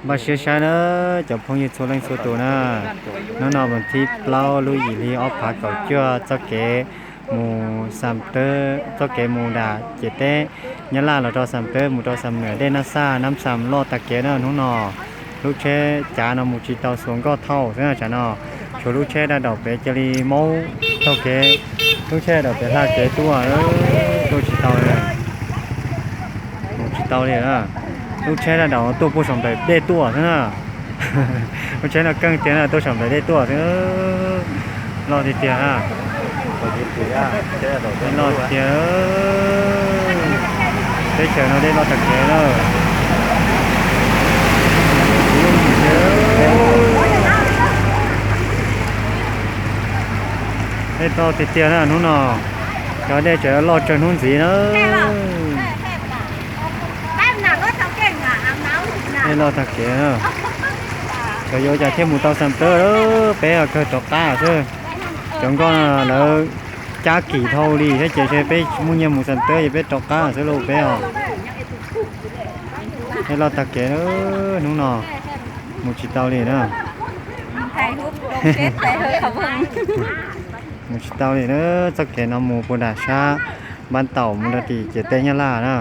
Npaj siab saib na, cov phooj ywg txhua leej txhua tus na. Hnub no vas thib plaub lub yim hli ob phav kaum cuaj, txoj kev mus Xam Tawb, txoj kev mus nram ciam teb Nyab Laj los rau Xam Tawb mus rau Xam Nuam, dej Nab Xaj Nab Xam loj tag kev na hnub no. Lub tsheb cav no mus tsis tau xuas nkoj thauj xwb na tsam no. Tshuav lub tsheb daj daum pem cia li maub taug kev, lub tsheb daj daum pem hla kev tuaj, tuaj tsis tau li. Mus tsis tau li. Lub tsheb daj daum tuaj puag saum nplaim dej tuaj xwb na. Lub tsheb no keej tiag na, tuaj saum nplaim dej tuaj xwb. Loj tiag tiag na. Loj tiag tiag. Teb chaws no dej loj tag kev lawm. Dej loj tiag tiag na hnub no. Cov dej tseem loj tsawg hnub ntxiv na. Dej loj tag kev na. Cov yuav cas thiaj mus tau Xam Tawb, peb kawg rov qab xwb. Cov nkoj no lawv cab kim dhau li thiab ces peb tsis muaj nyiaj mus Xam Tawb ces peb rov qab xwb lauj peb os. Dej loj tag kev hnub no, mus tsis tau li na. Mus tsis tau li na, txoj kev no mus puag nram sab Npab Taum mus rau tim ciam teb Nyab Laj na.